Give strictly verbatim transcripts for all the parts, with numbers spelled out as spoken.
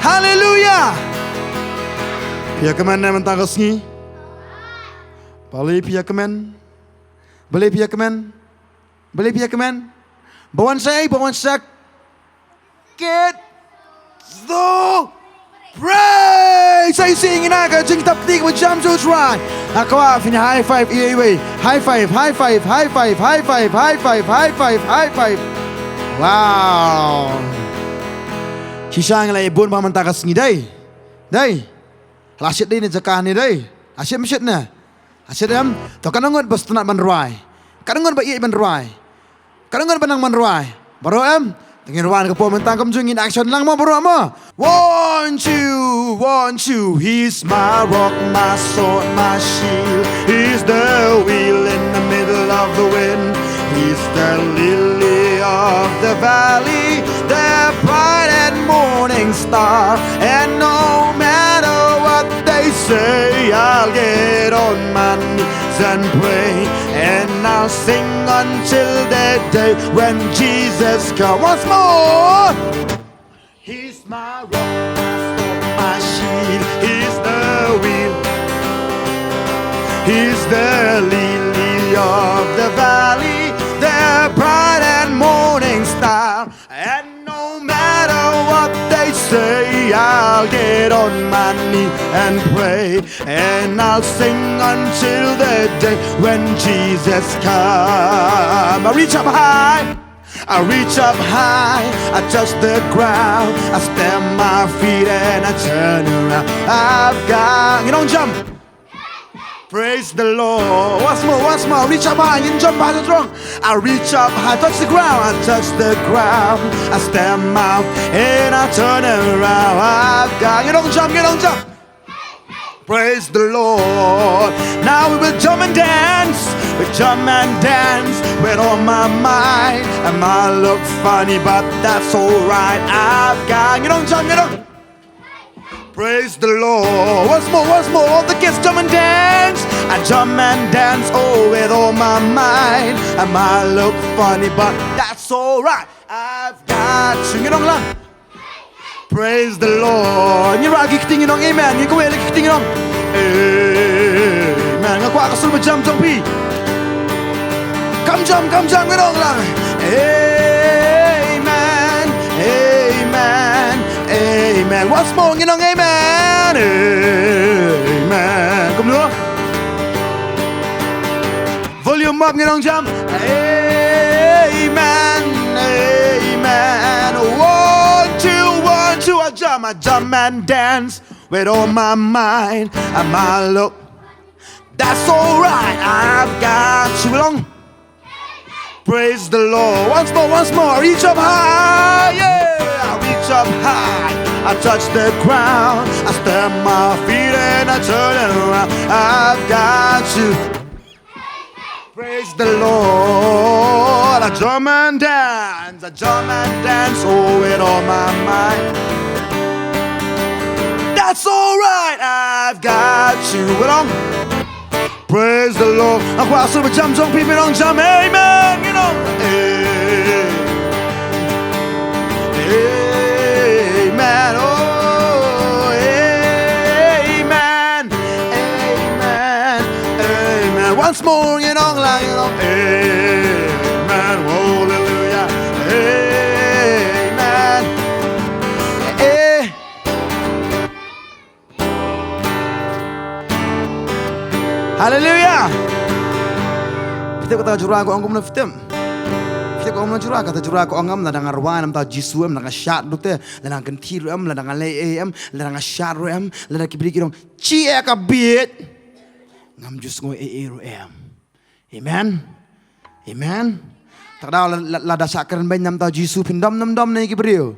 Haleluya. Phi ïa kmen ne mynta ka sngi? Balei phi ïa kmen? Balei phi ïa kmen? Balei phi ïa kmen? Ba wan sa ei, ba wan sa kit. So praise. Sa ïa sing ïa ka jingtap kti kaba jam shuh shuh. Nga kwah phin high five ïa iwei. High five, high five, high five, high five, high five, high five, high five. Wow. Shisha ngi la ïabud bha mynta ka sngi, dei. Dei. La shit dei ne jaka ne, dei. La shit, ym shit ne? La shit em? To, katno ngut ba sngewtynnat ban rwai? Katno ngut ba ïeit ban rwai? Katno ngut ba nang ban rwai? Baroh em? To ngin rwai ka por mynta, kumjuh ngin action lang mo, baroh mo. One, two, one, two. He's my rock, my sword, my shield. He's the wheel in the middle of the wind. He's the lily of the valley, the bright and morning star. And no matter what they say, I'll get on my knees and pray. And I'll sing until the day when Jesus comes. Once more. He's my rock, my sword, my shield. He's the wheel. He's the lily of the valley, the bright and morning star. And no matter what they say, I'll get on my knee and pray. And I'll sing until the day when Jesus comes. I reach up high. I reach up high, I touch the ground, I stamp my feet and I turn around. I've got, you know, jump. Praise the Lord. Once more, once more. Reach up high, you jump high and strong. I reach up high, touch the ground, I touch the ground. I stamp my feet and I turn around. I've got, you know, jump, you know, jump. Praise the Lord. Now we will jump and dance. We jump and dance with all my might. I might look funny, but that's alright. I've got, you know, jump, you know. Praise the Lord. Once more, once more. All the kids jump and dance. I jump and dance, oh, with all my might. I might look funny, but that's alright. I've got you. You know, Praise the Lord. Ngi rah ki kti ngi ong amen. Ngi kawei la ki kti ngi ong amen. Nga kwah ka sur ba jam jong phi. Kam jam, kam jam ngi ong lang. Amen. Amen. Amen. Once more ngi ong amen. Amen. Kumno? Volume up, ngi ong jam. Amen, amen. One, two, one, two. I jump, I jump and dance with all my might. And my look, that's alright. I've got you along. Praise the Lord. Once more, once more. I reach up high, yeah. I reach up high. I touch the ground. I stamp my feet and I turn around. I've got you. Praise the Lord. I jump and dance. I jump and dance. Oh, with all my might. That's alright. I've got you along. Praise the Lord. Nga kwah sur ba jam jong phi, phi ong jam. Amen. You know. Amen. Amen. Oh, amen. Amen. Amen. Once more, you know, like, you know. Amen. Hallelujah. Amen. Eh. Haleluya. Phi tip kata ka jura ka ong kumno, phi tip? Phi tip ka ong kumno jura, kata jura ka ong em, lada nga rwai namar Jisu em, lada nga shad ruh te, lada nga kynthih ruh em, lada nga leh ei em, lada nga shad ruh em, lada ki briew ki ong, "Shi eh ka bieit." Ngam ju sngew ei ei ruh em. Amen. Amen. Te kata daw la, la, lada shah kren beiñ namar Jisu, phin dom, dom, dom ne ki briew.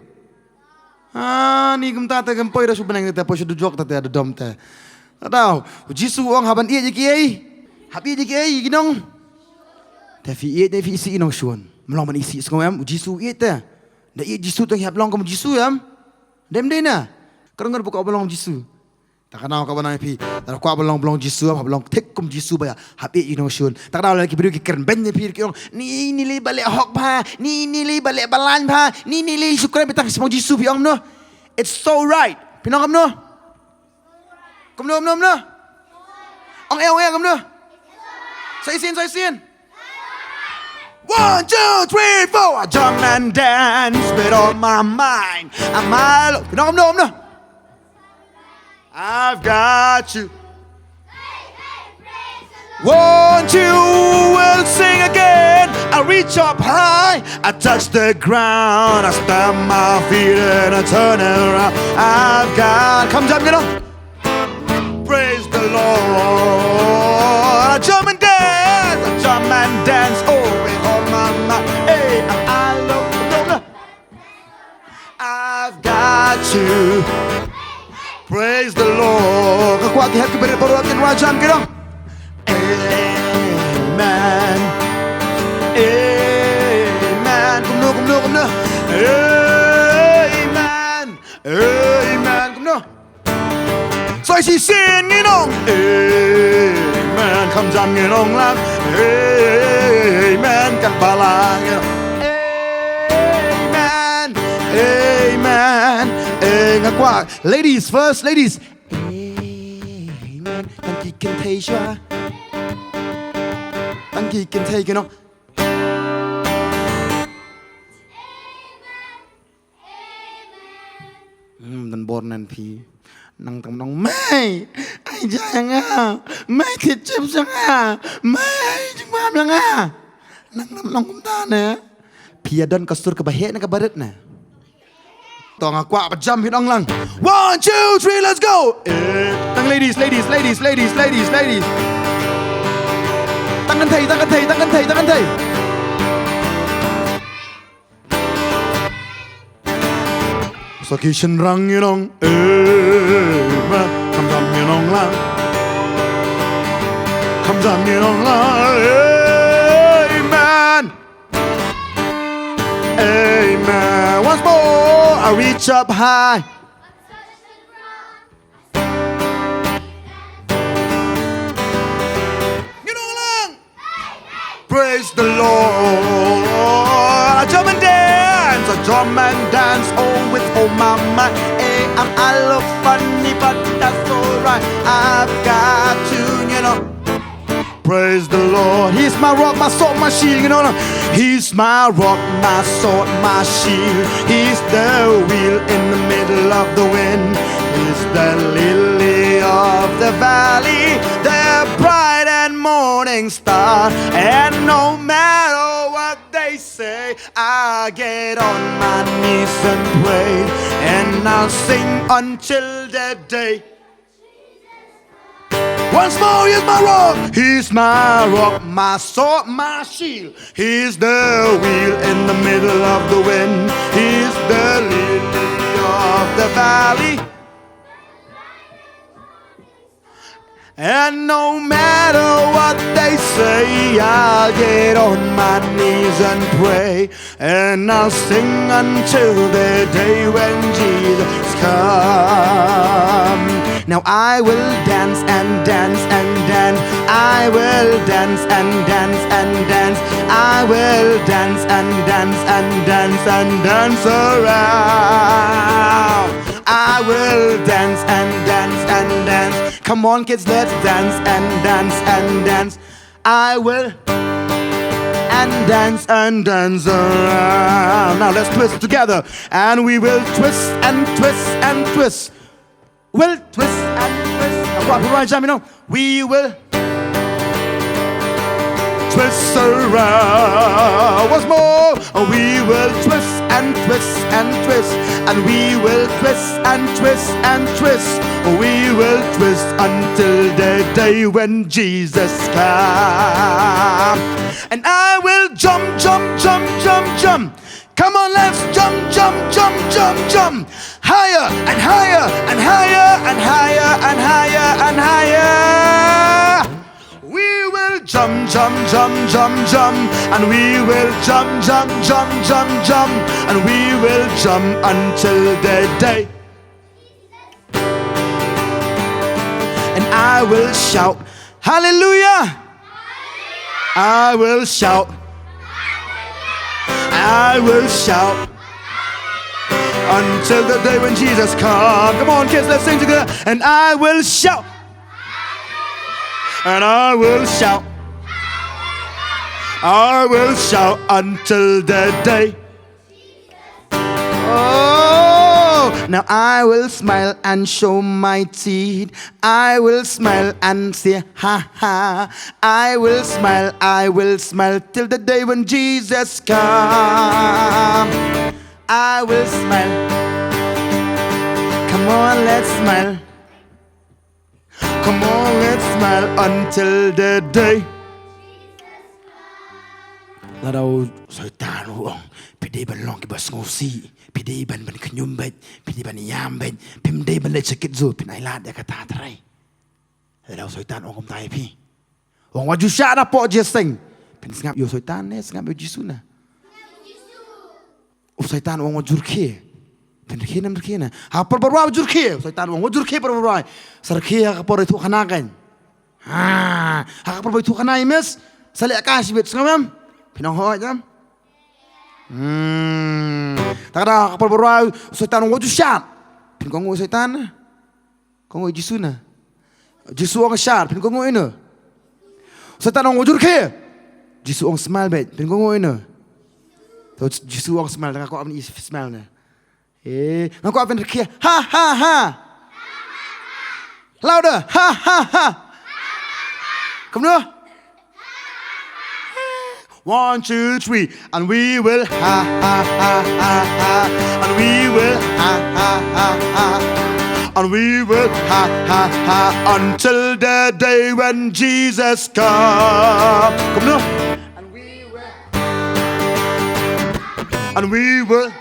Ah, ni kumta te kam poi da shu bneng te, poi shu dujok te, te da dom te. Kata daw, u Jisu u ong hap ban ïeit ïa kiei? Hap ïeit ïa kiei ki nong? Te phi ïeit ne phi isih ki nongshun? Mlong ban isih, sngew em, u Jisu u ïeit te. Da ïeit Jisu te ngi hap long kum u Jisu em? Dem dei na. Ka rngut ba kwah ban long Jisu. Ta ka nau ka ba nang ïa phi. Ta kwah ba long, ba long Jisu, ba long thik kum Jisu ba ïa hap ïeit ïa ki nongshun. Ta ka nau la ki briew ki kren beiñ ïa phi, ki ong, "Ni, ni lei ba leh hok bha, ni, ni lei ba leh balang bha, ni, ni lei shu kren beit tang shaphang Jisu," phi ong no. It's so right. Phi ong kumno? Kumno, kumno, kumno? Ong eh, ong eh, kumno? Sa shisien, sa shisien. One, two, three, four. I jump and dance with all my mind. I'm all, kumno, kumno, kumno? I've got you. Won't you will sing again? I reach up high, I touch the ground, I stamp my feet and I turn around. I've got, come jump, you know. Praise the Lord. I jump and dance, I jump and dance. Oh, with all my mind. Hey, I'm all over. I've got you. Praise the Lord. Ka kwah ki hep ki barit baroh kin wad jam ki dong. Amen. Amen. Kumno, kumno, kumno. Amen. Amen. Kumno. Sa shisien ngin ong. Amen. Kham jam ngin ong lang. Amen. Kan balang ngin ong. Amen. Amen. Eh, nga kwah. Ladies first, ladies. Amen. Tang ki kynthei sha. Tang ki kynthei kin ong. Hmm, don bor nan phi. Nang tang nong mai. Ai ja ya nga. Mai thit chip ja nga. Mai jing bam ya nga. Nang nam nong kumta ne. Phi ïa don ka sur kaba heh ne kaba rit ne. To nga kwah ba jam hi dong lang. One, two, three, let's go. Eh, tang ladies, ladies, ladies, ladies, ladies, ladies. Tang kynthei, tang kynthei, tang kynthei, tang kynthei. Sa ki shynrang ngi ong, amen. Kham jam ngi ong lang. Kham jam ngi ong lang. Amen. Amen. Once more, I reach up high. Ngi ong lang. Praise the Lord. I jump and dance, I jump and dance, oh, with all my might. Eh, I'm a little funny, but that's alright. I've got you, you know. Praise the Lord. He's my rock, my sword, my shield, you know. He's my rock, my sword, my shield. He's the wheel in the middle of the wind. He's the lily of the valley, the bright and morning star. And no matter what they say, I get on my knees and pray. And I'll sing until the day. Once more, he's my rock. He's my rock, my sword, my shield. He's the wheel in the middle of the wind. He's the lily of the valley. And no matter what they say, I'll get on my knees and pray. And I'll sing until the day when Jesus come. Now I will dance and dance and dance. I will dance and dance and dance. I will dance and dance and dance and dance around. I will dance and dance and dance. Come on, kids, let's dance and dance and dance. I will and dance and dance around. Now let's twist together. And we will twist and twist and twist. We'll twist and twist. Now, what, what, jam, you know? We will twist around. Once more. We will twist and twist and twist. And we will twist and twist and twist. We will twist until the day when Jesus comes. And I will jump, jump, jump, jump, jump. Come on, let's jump, jump, jump, jump, jump. Higher and higher and higher and higher and higher and higher. We will jump, jump, jump, jump, jump, and we will jump, jump, jump, jump, jump, and we will jump until the day. And I will shout, Hallelujah! I will shout, I will shout, Until the day when Jesus comes. Come on, kids, let's sing together. And I will shout. And I will shout. I will shout until the day. Oh, now I will smile and show my teeth. I will smile and say ha ha. I will smile, I will smile till the day when Jesus comes. I will smile. Come on, let's smile. Come on, let's smile until the day. Lada u Soitan u ong, phi dei ban long kiba sngewsih, phi dei ban ban khñium beit, phi dei ban ïam beit, phim dei ban leit sha kit zoo, phin ai lad ïa kata trai. Lada u Soitan u ong kumta ïa phi, u ong wat ju shah napoh jingseng, phin sngap ïa u Soitan ne sngap ïa u Jisu na? U Soitan u ong wat ju rkhie. Phin rkhie ne em rkhie na? Ha ka por ba rwai wat ju rkhie. U Soitan u ong wat ju rkhie por ba rwai. Sa rkhie ha ka por ithuh khana kein. Ha, ha ka por ba ithuh khana i miss, sa leh ka shibit, sngewbha em? Phin ong hooid em? Hmm. Te lada ha ka por ba rwai u Soitan u ong wat ju shad, phin kohnguh ïa u Soitan na? Kohnguh ïa u Jisu na? Jisu u ong shad, phin kohnguh ïa uno? Soitan u ong wat ju rkhie, Jisu u ong smile beit, phin kohnguh ïa uno? To Jisu u ong smile, te nga kwah ban ïohi smile na. Eh, nga kwah ban rkhie. Ha ha ha. Louder. Ha ha ha. Kumno? One, two, three, and we will ha ha ha ha ha, and we will ha ha ha ha, and we will ha ha ha until the day when Jesus comes. Kumno? And we will, and we will,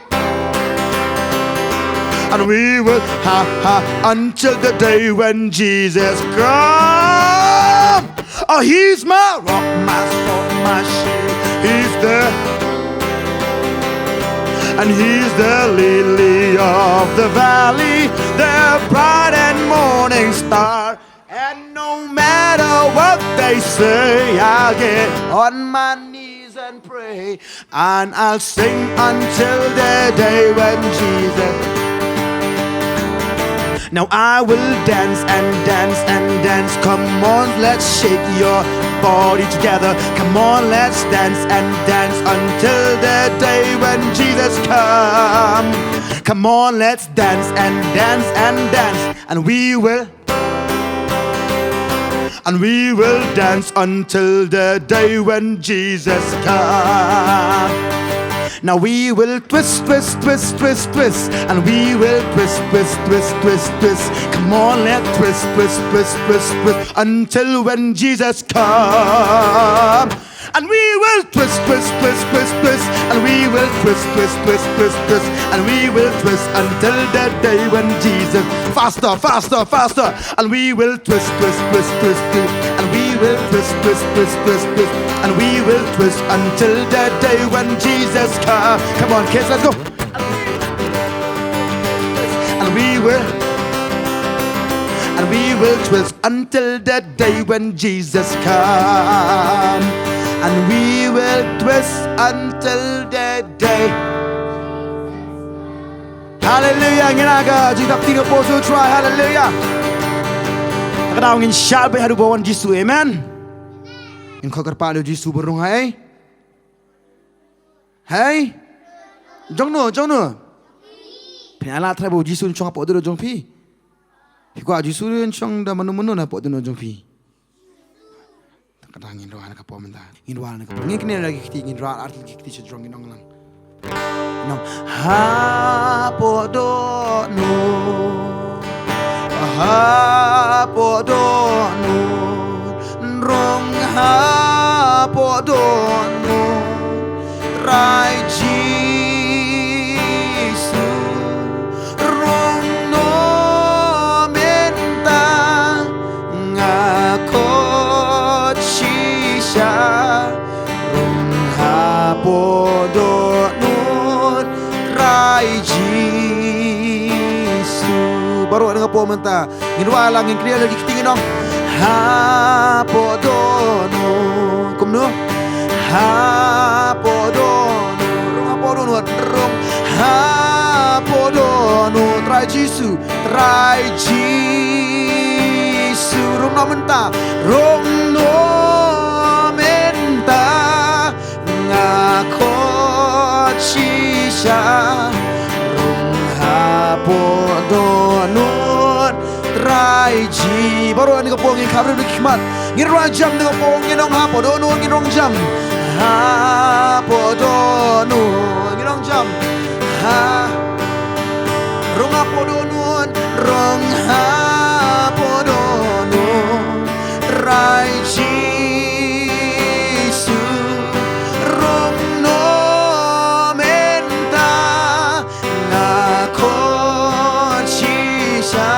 and we will ha ha until the day when Jesus comes. Oh, he's my rock, my sword, my shield. He's the, and he's the lily of the valley, the bright and morning star. And no matter what they say, I'll get on my knees and pray. And I'll sing until the day when Jesus. Now I will dance and dance and dance. Come on, let's shake your body together. Come on, let's dance and dance until the day when Jesus comes. Come on, let's dance and dance and dance. And we will And we will dance until the day when Jesus comes. Now we will twist, twist, twist, twist, twist. And we will twist, twist, twist, twist, twist. Come on, let's twist, twist, twist, twist, twist. Until when Jesus comes. And we will twist, twist, twist, twist, twist. And we will twist, twist, twist, twist, twist. And we will twist until the day when Jesus. Faster, faster, faster. And we will twist, twist, twist, twist, twist. And we will twist, twist, twist, twist, twist. And we will twist until the day when Jesus comes. Come on, kids, let's go. And we will, and we will twist until the day when Jesus comes. And we will twist until the day. Hallelujah. Ngin ïa ka jingdap kti ka pos u Trai. Hallelujah. Ka daw ngin shad beit haduh ba wan Jisu. Amen. Ngin khot kyrpad ïa u Jisu ba rung ha ei. Hei. Jong no, jong no. Phin ïa lad trai ba u Jisu un shong hapoh dura jong phi. Phi kwah u Jisu un shong da mano mano na hapoh dura jong phi. Ka dang ngin rwai na ka por mynta. Ngin rwai na ka por. Ngin kynnoh la ki kti, ngin rwai ar tylli ki kti sha jrong, ngin ong lang. Ngin ong. Hapoh dohnud. Hapoh dohnud. Rung hapoh dohnud. Trai Jisu, rung noh mynta, nga khot shisha, rung hapoh dohnud Trai Jisu. Baroh na ka por mynta. Ngin rwai lang, ngin kynnoh la ki kti, ngin ong. Hapoh dohnud. Kumno? Hapoh dohnud. Rung hapoh dohnud. Rung. Hapoh Jisu, Trai Jisu, rung noh mynta, rung noh mynta, nga khot shisha, rung hapoh dohnud, Trai Ji. Baroh kane ka por ngin khap rit ki khmat. Ngin rung jam kane ka por, ngin ong hapoh dohnud, ngin rung jam. Hapoh dohnud, ngin rung jam. Ha. Rung hapoh dohnud, rung hapoh dohnud, Trai Jisu, rung noh mynta, nga khot shisha,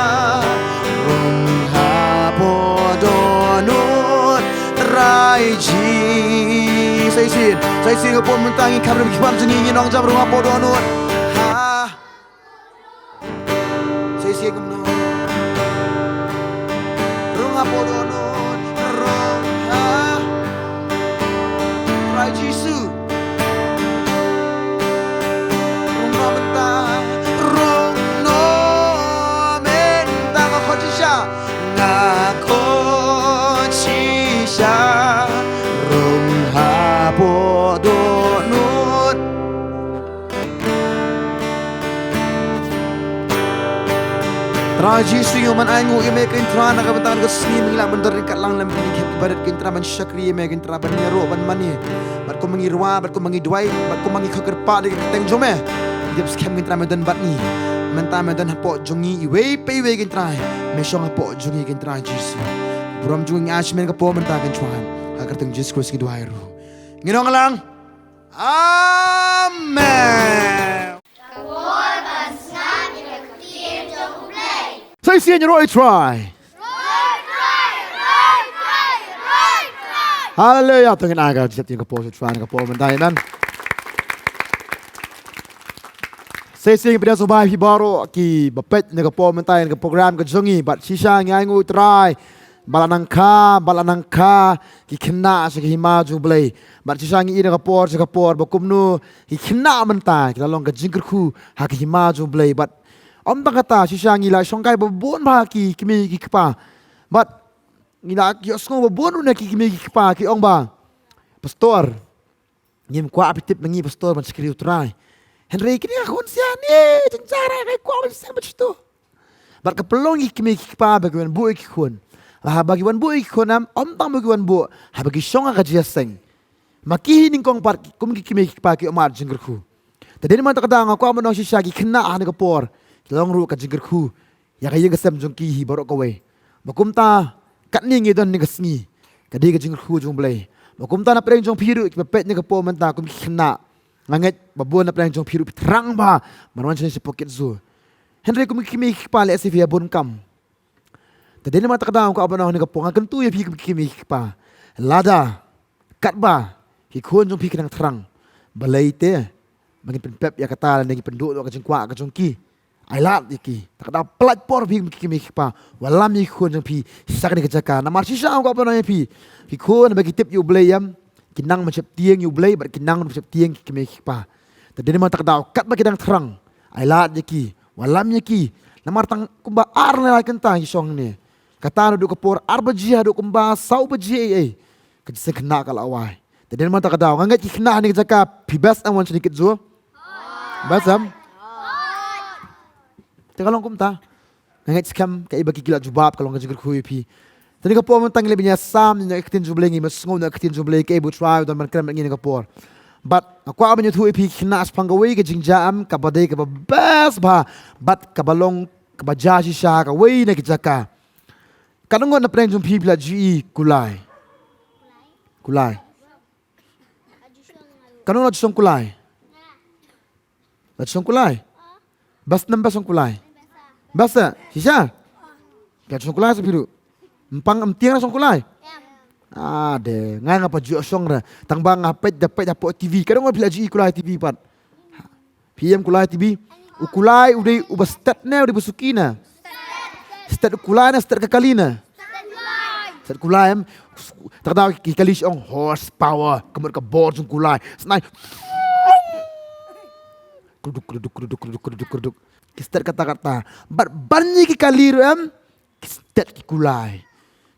rung hapoh dohnud, Trai Ji. Sa shisien, sa shisien ka por mynta ngin khap rit ki khmat jong ngi, ngin ong jam rung hapoh dohnud. Ha. Sa shisien kumno. Rung hapoh dohnud, rung ha. Trai Jisu. Rung noh mynta, rung noh mynta, nga khot shisha, nga khot shisha, rung hapoh dohnud. Trai Jisu, ïa u man ainguh ïa me ko Trai, na ka bynta ka sngi, ma ngi lah ban don ryngkat lang lem bad ki khmat barit ko Trai, ban shakri ïa me ko Trai, ban ïaroh ban mane. Bad kumba ngi rwai, bad kumba ngi duwai, bad kumba ngi khot kyrpad ïa ka kyrteng jong me, ngi tip skhem ko Trai me don bad ngi. Mynta me don hapoh jong ngi iwei pa iwei ko Trai. Me shong hapoh jong ngi ko Trai Jisu. Burom jong ngi ngi ai sha me ha ka por mynta ko Trai. Ha ka kyrteng Jisu Khrist ngi duwai ruh. Ngin ong lang. Amen. Ka por ban sngap ïa ka ktien jong U Blei. Sa shisien ïaroh ïa u Trai. Haleluya. To ngin ai ka jingïaid ïa ka por sha u Trai ha ka por mynta, amen. Sa shisien ngi pdiang sngewbha ïa phi baroh kiba peit ha ka por mynta ïa ka program ka jong ngi, bad shisha ngi ainguh ïa u Trai ba la nang kha, ba la nang kha ki khynnah sha ka hima jong U Blei. Bad shisha ngi ïohi na ka por sha ka por ba kumno ki khynnah mynta ki la long ka jingkyrkhu ha ka hima jong U Blei. Bad ym tang kata, shisha ngi la shongkai ba bun bha ki kmie ki kpa. Bad ngi la ïohsngew ba bun ruh na ki kmie ki kpa ki ong ba, Pastor, ngim kwah phi tip ma ngi Pastor ban shakri ïa u Trai. Hynrei kine ki khun sha ne jynjar, nga kwah ban sngewbha bad shuh. Bad ka pynlong ïa ki kmie ki kpa ba ki wan buh ïa ki khun. Haba ki wan buh ïa ki khun, ym tang ba ki wan buh, haba ki shong ha ka jingïaseng, ma ki hi nyngkong pat kum ki kmie ki kpa ki ong mad jingkyrkhu. Te dei namar kata ka daw nga kwah ban ong shisha ki khynnah ha kane ka por ki long ruh ka jingkyrkhu ïa ka ïing ka sem jong ki hi baroh kawei. Ba kumta katne ngi don ha kane ka sngi, ka dei ka jingkyrkhu jong U Blei. Ba kumta na pdeng jong phi ruh kiba peit ha kane ka por mynta kum ki khynnah, nga ngeit ba bun na pdeng jong phi ruh phi thrang bha ban wan shane shapoh kit zoo. Hynrei kum ki kmie ki kpa lehse phi ïa bun kam. Te dei namar kata ka daw nga kwah ban ong ha kane ka por, nga kyntu ïa phi kum ki kmie ki kpa, lada katba ki khun jong phi ki nang thrang, balei te ba ngin pynpep ïa kata lane ngin pynduh noh ka jingkwah ka jong ki? Ai lad ïa ki. Te ka daw pyllait por phi kum ki kmie ki kpa, wallam ïa ki khun jong phi sha kane ka jaka. Namar shisha nga kwah ban ong ïa phi, ki khun ba ki tip ïa U Blei em, ki nang ban sheptieng ïa U Blei bad ki nang ban sheptieng ki kmie ki kpa. Te dei namar kata ka daw katba ki dang thrang, ai lad ïa ki, wallam ïa ki. Namar tang kumba ar ne lai kynta ki shong hangne. Kata naduh ka por ar baje haduh kumba saw baje ei ei, ka jingïaseng khynnah ka la wai. Te dei namar kata ka daw nga ngeit ki khynnah ha kane ka jaka phi best em wan shane kit zoo? Best em? Te ka long kumta. Nga ngeit skhem kaei ba ki la jubab ka long ka jingkyrkhu ïa phi. Te ha kane ka por mynta ngi leh ban ïasam na ka ktien jong U Blei, ngin ïasngew na ka ktien jong U Blei kaei ba U Trai u don ban kren bad ngi ha kane ka por. Bad nga kwah ban ïathuh ïa phi ki khynnah shaphang kawei ka jingjia em kaba dei kaba best bha bad kaba long kaba jia shisha ha kawei na ki jaka. Katno ngut na pdeng jong phi phi la ju ïohi kulai? Kulai. Katno la ju shong kulai? La ju shong kulai? Best ne ym best shong kulai? Best eh? Shisha? Ka ju shong kulai sa phi ruh? Ym pang ym tieng la shong kulai? Ah, de, nga nga pat ju shong re. Tang ba nga peit da peit hapoh T V. Katno ngut phi la ju ïohi kulai T V pat? Phi ïohi kulai T V? U kulai u dei uba stet ne u dei uba suki ne? Stet u kulai ne stet ka kali ne? Stet kulai em. Te ka daw ki kali shu ong horsepower, ka mut ka bor jong kulai. Snai. Kurduk, kurduk, kurduk, kurduk, kurduk, kurduk. Ki stet katta katta. Bad ban ïa ki kali ruh em, ki stet ki kulai.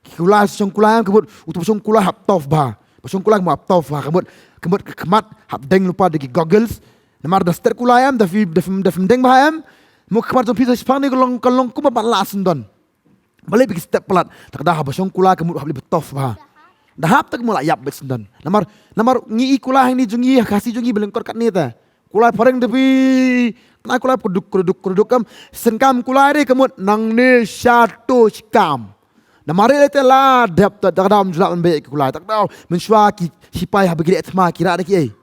Ki kulai, shong kulai em, ka mut utu ba shong kulai hap tough bha. Ba shong kulai ka mut hap tough bha, ka mut, ka mut ka khmat hap deng lypa da ki goggles. Namar da stet kulai em, da phi, da phi, da phim deng bha em, mut ka khmat jong phi sa shiphang ne ka long, ka long kumba ba la syndon. Balei phi ki stet palat? Ta ka daw haba shong kulai ka mut hap leh ba tough bha. Da hap ta ka mut la ïap beit syndon. Namar, namar ngi i kulai hangne jong ngi, ha Khasi jong ngi ba lyngkot katne te. Kulai phareng da phi. Kane kulai kurduk, kurduk, kurduk em. Syngkam kulai re ka mut nangne shato shikam. Namar re te la dep ta, ta ka daw ym ju lah ban beh ki kulai. Ta ka daw mynshuwa ki sipai haba ki leh thma ki rah da kiei?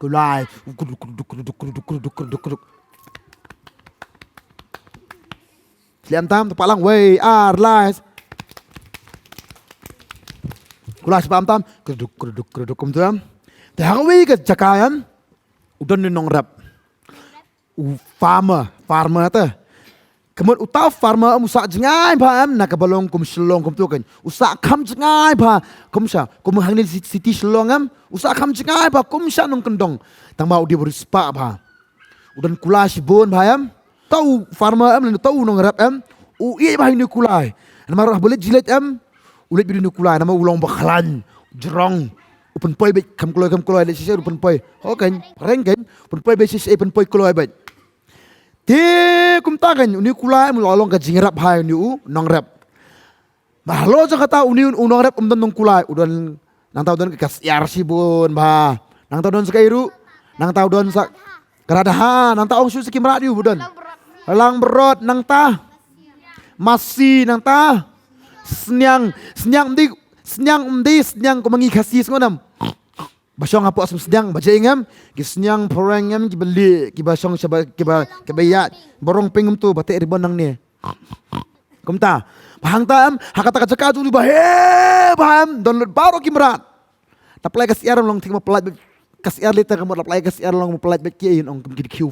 Kulai. Kurduk, kurduk, kurduk, kurduk, kurduk, kurduk, kurduk. Slem tam, tympak lang, wei, ar, lai. Kulai spah tam, kerduk, kerduk, kerduk, kumtu em. Te ha kawei ka jaka em, u don u nongrep. U farmer, farmer te. Ka mut uta u farmer em u sah jngai bha em, na kaba long kum Shillong kumtu kan. U sah kham jngai bha, kum sha, kum hangne ci-, city Shillong em, u sah kham jngai bha, kum sha nongkyndong. Tang ba u dei ba riewspah bha. U don kulai shibun bha em. Uta u farmer em, lane uta u nongrep em, u ïeit bha ïa une u kulai. Namar haba u leit jingïaleit em, u leit beit ïa une u kulai, namar u long ba khlaiñ, jrong. U pynpoi beit kham kloi, kham kloi, leit shisha u pynpoi. Ho kan, phareng kan, u pynpoi beit shisha, u pynpoi kloi beit. Te kumta kan, une u kulai em u la long ka jingrep ha une u nongrep. Ba halor jong kata une u nongrep um don nongkulai, u don, nangta u don ka syiar shibun bha. Nangta u don sa kaei ruh? Nangta u don sa ka radha, nangta ong shuh sa ki mrad ïa u ba don. Langbrot, nangta masi, nangta sniang, sniang ym dei, sniang ym dei, sniang kum ma ngi Khasi sngew nam. Ba shong hapoh sem sniang, ba jingim, ki sniang phareng em, kiba lieh, kiba shong shaba, kiba, kiba ïaid, ba rong pink kumtu, ba teh ribbon nangne. Kumta, ba hangta em, ha kata ka jaka jong u ba heh bha em, don lut baroh ki mrad. Nap lai ka syiar em long thik ma pynlait beit, ka syiar lei te ka mut nap lai ka syiar long ma pynlait beit kiei ong kum ki dkhiew.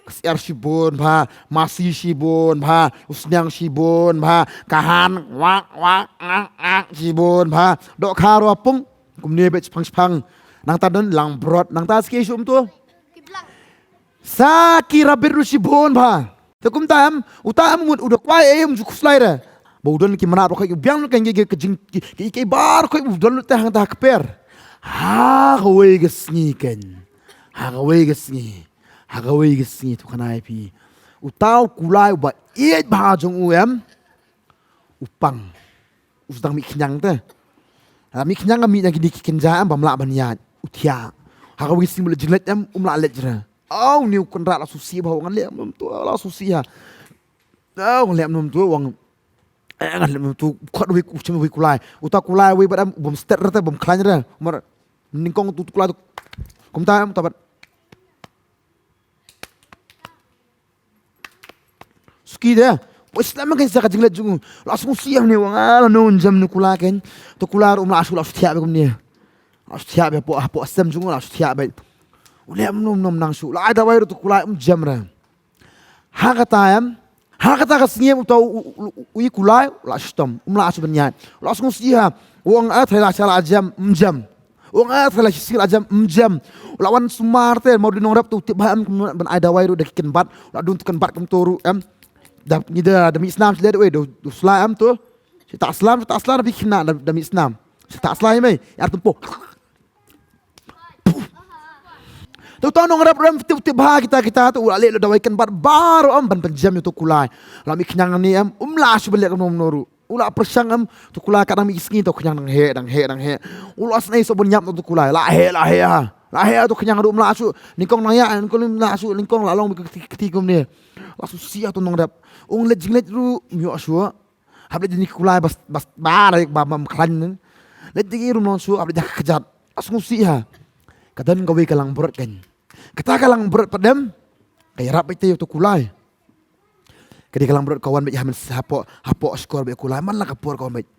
Ka syiar shibun bha, masi shibun bha, u sniang shibun bha, ka han, wak, wak, ngak, ngak, shibun bha. Dohkha ruh pung, kumne beit shipang shipang. Nangta don langbrot, nangta sa kiei shuh kumtu? Sa ki rabbit ruh shibun bha. Te kumta em, uta em mut u da kwai ei um ju khuslai re. Ba u don ki mrad baroh khoit u biang lut ka jing, ka jing, ki, ki, ki bar khoit u don lut te hangta ha kper. Ha kawei ka sngi kan. Ha kawei ka sngi. Ha kawei ka sngi to kane phi. Uta u kulai uba ïeit bha jong u em. U pang. U sdang mih khñiang te. Ha mih khñiang ka mih na kine ki kynja em bym lah ban ïaid. U thiah. Ha kawei ka sngi u leit jingleit em um lah leit re. Aw, une u kynrad la sngewsih bha, ngan leh kumno kumtu, la sngewsih ha. Aw, ngan leh kumno kumtu, ong. Eh, ngan leh kumno kumtu, khot wei, u shem wei kulai. Uta kulai wei bad em bym stet re te, bym khlaiñ re. Mar nyngkong tu, tu kulai tu. Kumta em uta bad. Suki de. Poi slem kan sa ka jingleit jong u. La sngewsih ïa une, ong, ah, lano un jem une u kulai kan. Uta u kulai ruh um lah shuh, la shu thiah beit kumne. La shu thiah beit hapoh, hapoh sem jong u la shu thiah beit. U leh kumno kumno ym nang shuh. La ai dawai ruh uta u kulai um jem re. Ha kata em. Ha kata ka sngi em uta u, u, u, u, u kulai u la shitom. Um lah shuh ban ïaid. U la sngewsih ha. U ong, ah, tharai la shah la jem, um jem. U ong, ah, tharai la shisien la jem, um jem. U la wan sumar te, ma u dei u nongrep te u tip bha em, kumno ban ai dawai ruh da ki kynbat. U la dung tu kynbat kumtu ruh em. Da ngi da, da mih snam shlei wei, da, da u sla em tu. Shi ta slam, shi ta slam da phi khynnah da, da mih snam. Shi ta slam mei, ar tempo. Te uta u nongrep ruh em, u tip, u tip bha kita, kita, te u la leh lut dawai kynbat baroh em ban pynjem ïa uta u kulai. La mih khñiang ne em, um lah shuh ban leh kumno kumno ruh. U la pyrshang em, uta u kulai kat dang mih ki sngi, uta u khñiang dang heh, dang heh, dang heh. U la sngew shuh ban ïap na uta u kulai, la heh, la heh ha. La heh uta u khñiang ruh um lah shuh, nyngkong nang ïaid, nyngkong um lah shuh, nyngkong la long ka kti, kti kumne. La sngewsih ha uta u nongrep. Ong leit jingleit ruh, um ïoh shuh. Hap leit jingkulai bas, bas, ba, ba, ba, bym khlaiñ ne. Leit jingïarum long shuh, hap leit jaka kjat. La sngewsih ha. Ka don kawei ka langbrot kan. Kata ka langbrot pat em. Ka ïarap beit te ïa uta u kulai. Ka dei ka langbrot ka wan beit ha mynstep hapoh, hapoh shkor beit u kulai. Man la ka por ka wan beit.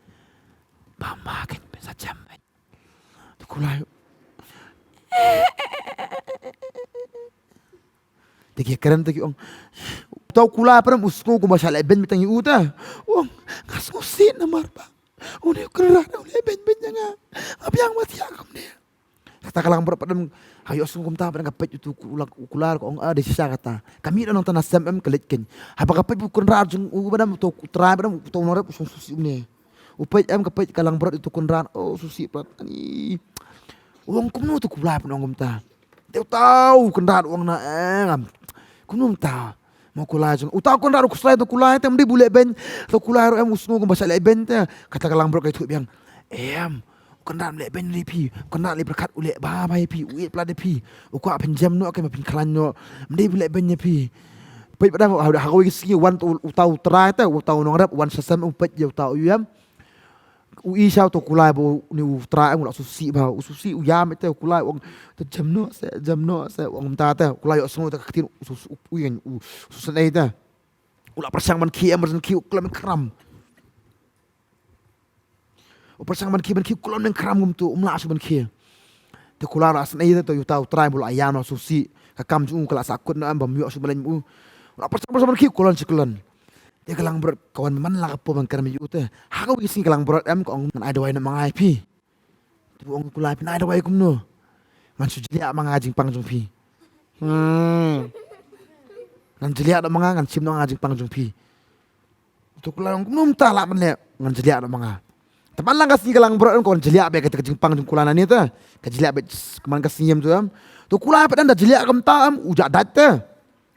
Ba ma kan beit sa jem beit. Uta u kulai. Te ki kren te ki ong. Uta u kulai pat em u sngew kumba shah leh beiñ beit tang ïa u te. U ong, nga sngewsih namar ba une u kynrad u leh beiñ beit ïa nga. Nga biang ba thiah kumne. Kata ka langbrot pat em Ka ïohsngew kumta pat ka peit utu u la, u Kulai ruh ka ong, ah, dei shisha kata. Ka mih noh nangta na sem em ka leit keiñ. Haba ka peit u kynrad jong u ba dang uto u trai ba dang uto u nongrep u sngewsih ne. U peit em ka peit ka langbrot uto u kynrad, oh, sngewsih pat. Ani. U ong kumno uto u Kulai pat u ong kumta. Te uto u kynrad u ong na em. Kumno mynta. Mo Kulai jong. Uto u kynrad u khuslai uto u Kulai te ym dei ba u leh beiñ. Uto u Kulai ruh em u sngew kumba shah leh beiñ te. Kata ka langbrot ka ïathuh biang. Em. U kynrad ym leh beiñ ïa phi, u kynrad leh pyrkhat u leh bha bha ïa phi, u ïeit palat ïa phi, u kwah phin jem noh, ym dei ba u leh beiñ ïa phi. Peit pat da, ha kawei ka sngi wan uta u trai te, uta u nongrep, wan sha sem, u peit ïa uta u ïam. U i sha uta u Kulai ba une u trai u la sngewsih bha, u sngewsih u ïam te, u Kulai u ong, te jem noh seh, jem noh seh, u ong mynta te, u Kulai ïohsngew te ka ktien, u sngewsih, u ïeng, u sngewsih te. U la pyrshang ban khie, em, ban khie, u khlem khram. U pyrshang ban khie, ban khie, u khlem khram kumto, um lah shuh ban khie. Te u Kulai u la sngewsih te, uta u trai ba u la ïam u la sngewsih. Ka kam jong u ka la sahkut noh em, bym ïoh shuh ban leit ma u. U la pyrshang, pyrshang ban khie, u khlem, khlem. Te ka langbrot ka wan man la ka por ban kren ïa u te. Ha kawei ka sngi ka langbrot em ka ong ngan ai dawai noh ma nga ïa phi. Te u ong u Kulai phin ai dawai kumno. Ngan shu jliah ma nga jingpang jong phi. Hmm. Ngan jliah noh ma nga, ngan shim noh ma nga jingpang jong phi. Uta u Kulai u ong kumno mynta lah ban leh, ngan jliah noh ma nga. Te man la ka sngi ka langbrot em ka wan jliah beit kata ka jingpang jong u Kulai nangne te. Ka jliah beit man ka sngi em tu em. Uta u Kulai pat da jliah kumta em u jah dait te.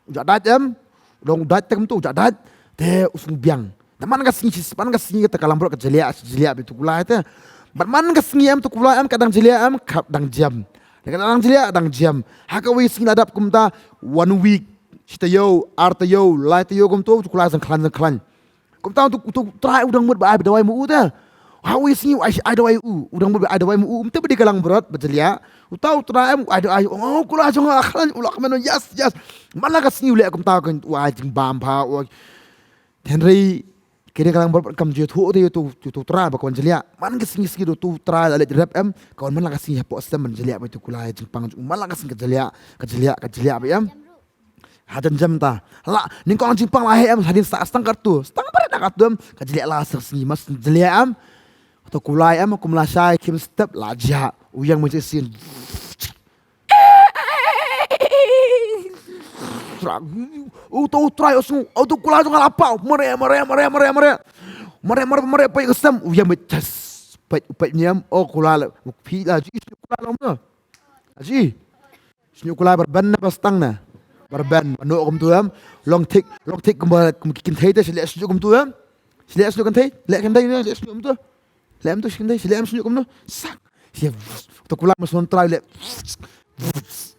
U jah dait em. U dang u dait te kumta u jah dait. Te u sngewbiang. Te man ka sngi shi, man ka sngi kata ka langbrot ka jliah, jliah beit uta u Kulai te. Bad man ka sngi em uta u Kulai em ka dang jliah em ka dang jem. Ka dang jliah dang jem. Ha kawei ka sngi la dap kumta one week. Shi taïew, ar taïew, lai taïew kumta, uta u Kulai zang khlaiñ, zang khlaiñ. Kumta uta u, uta u trai u dang mut ba ai dawai ma u te. Ha kawei ka sngi u ai, ai dawai u, u dang mut ba ai dawai ma u, um tip ba dei ka langbrot ba jliah. Uta u trai em u ai dawai u, oh, u Kulai jong nga khlaiñ, u la kmen, yes, yes. Man la ka sngi u leh kumta ka u ai jingbam bha, u ai. Hynrei kane ka langbrot kam ju ïathuh te ïa uta u, uta u trai ba ka wan jliah. Man ka sngi, sngi uta u trai la leit rep em, ka wan man la ka sngi hapoh sem ban jliah beit uta u Kulai jingpang, man la ka sngi ka jliah, ka jliah, ka jliah beit em. Hajan jem ta. La, nyngkong jingpang la heh em, hadien sa, stang katto. Stang barit katto em. Ka jliah la sa sngi mas jliah em. Uta u Kulai em, kum la shai, khim step, la jia. U ïeng mynta sien. Uta u trai u sngew, uta u Kulai jong nga la pau. Mareh, mareh, mareh, mareh, mareh. Mareh, mareh, mareh, peit ka sem. U ïeng mynta. Peit, peit niam. Oh, Kulai la. Phi la ji, Kulai la. Ji. Shñiuh kulai ba rben ne ba stang ne? Ba rben, ba noh kumtu em. Long thik, long thik kumba, kum ki kynthei te, shu leh shñiuh kumtu em. Shu leh shñiuh kynthei, leh kynthei ne, leh shñiuh kumtu. Leh kumtu kynthei, shu leh em shñiuh kumtu. Sak. Shu, to kulai ma son trai leh.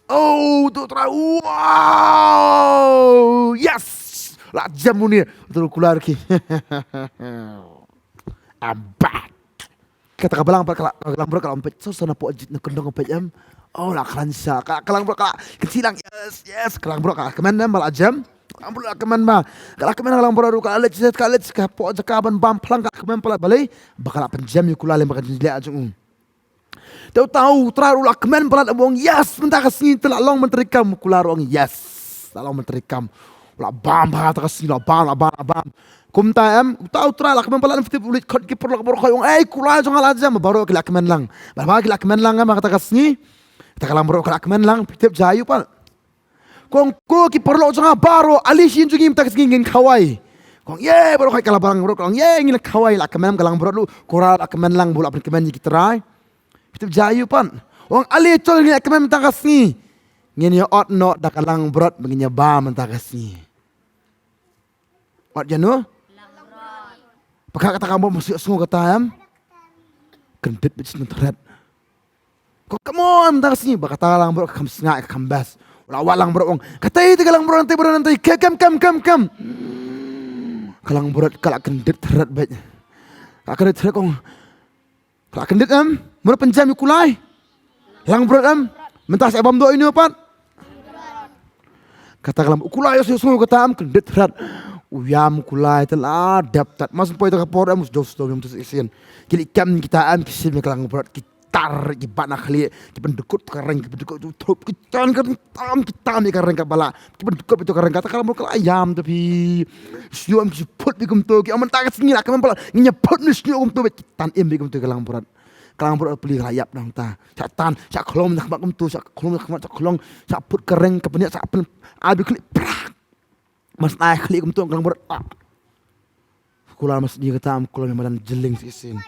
Oh, to trai. Wow! Yes! La jam uni. To kulai ki. I'm back. Kata ka balang, ka la, ka langbrot ka la peit, so, so na pok jit na kyndong peit em. Oh, la kren sha, ka, ka langbrot ka la kynti lang, yes, yes, ka langbrot ka la kmen em, ba la jem. Ka langbrot la kmen ba. Ka la kmen ka langbrot ruh, ka la leit, ka leit, ka pok jaka ban bam phlang ka kmen palat balei. Ba ka la pynjem ïa u kulai lem ba ka jingïaleh jong u. Te uta u trai ruh la kmen palat, em, u ong, yes, mynta ka sngi te la long ban treikam, u kulai ruh u ong, yes. La long ban treikam. La bam bha ta ka sngi, la bam, la bam, la bam. Kumta em, uta u trai la kmen palat, em, phi tip u leit khot ki paralok baroh, u ong, ei, kulai jong nga la jem, baroh ki la kmen lang. Baroh ki la kmen lang em, ha kata ka sngi. Kata ka langbrot ka la kmen lang, phi tip jia aïu pat. Ka ong, ko ki paralok jong nga baroh, ale sha ïing jong ngi mynta ka sngi ngin khawai. Ka ong, ye, baroh ka la balang baroh, ka ong, ye, ngin la khawai, la kmen ka langbrot ruh, u kulai la kmen lang, ba u la pynkmen ïa ki trai. Phi tip jia aïu pat. U ong, ale chol, ngin ïa kmen mynta ka sngi. Ngin ïa ot noh da ka langbrot ba ngin ïa bam mynta ka sngi. Ot ïano? Langbrot. Pyrkhat kata ka mut, masi sngew kata em. Kyndit beit shisien thret. Ko, come on, mynta ka sngi, ba kata ka langbrot ka kham sngap, ka kham best. U la wad langbrot u ong, katei te ka langbrot, nangtei baroh nangtei, kem, kem, kem, kem, kem. Ka langbrot ka la kyndit thret beit. Ka kyndit thret, ka ong, ka la kyndit em, mano pynjem ïa u kulai? Langbrot em, mynta sa bam doh ïano pat? Kata ka langbrot, u kulai ïohsngew kata em, kyndit thret. U ïam u kulai te la dep tat. Mas poi ta ka por em, u sdom sdom ïam tu shisien. Ki leit kem kita em, ki shim ïa ka langbrot, ki tar, ki bat na khlieh, ki pyndkut ka reng, ki pyndkut tu thup, ki tan ka tam, ki tam ïa ka reng kaba la, ki pyndkut tu ka reng, kata ka langbrot ka la ïam te phi. Shñiuh em ki phut beit kumtu, ki ong mynta ka sngi la kmen palat, ngin ïa phut ne shñiuh kumtu beit, ki tan im beit kumtu ka langbrot. Ka langbrot pli ka la ïap nangta. Shah tan, shah khlong na khmat kumtu, shah khlong na khmat, shah khlong, shah put ka reng ka bniat, shah pun, ai bi khlieh, prak. Mar shu ai khlieh kumtu ka langbrot. Ah. Kular mar shu ïa kata, um kular madan jylliew shisien.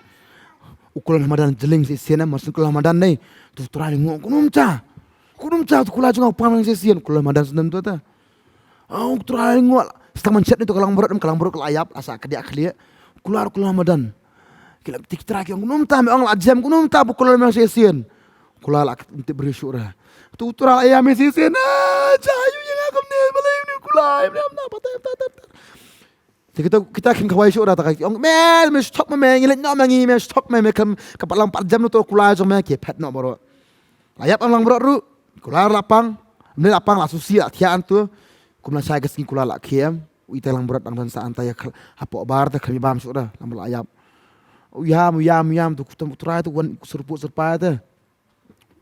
U kular madan jylliew shisien, mar shu kular madan ne. Tu trai ngo, kumno mynta. Kumno mynta tu kular jong nga u pang shisien, kular madan snem tu ta. Ong trai ngo, stang man shet ni tu ka langbrot, em ka langbrot ka la ïap, asa ka diah khlieh. Kular, kular madan. Ki la tik trai ki ong, kumno mynta me ong la jem, kumno mynta bu kular me ong shisien. Kular la tip briew shuh ra. Tu trai la ïa me shisien, ah, jayu ïa nga kumne, balei ni kular, balei mynta, patai, patai, patai. Te kita, kita kham khawai shuh ra ta ka ong, me, me stop me, me, ngi leit noh me ngi, me stop me, me kham, ka pat lang pat jem no tu kular jong me, ki phet noh baroh. La ïap em langbrot ruh, kular la pang, mne la pang la susi la thiah tu, kum la shai ka sngi kular la khie em, u ita langbrot dang don sa anta ïa khal, hapoh bar ta kham ïa bam shuh ra, langbrot la ïap. U ïam, u ïam, u ïam tu, kutam u trai tu, wan surput surpai ta.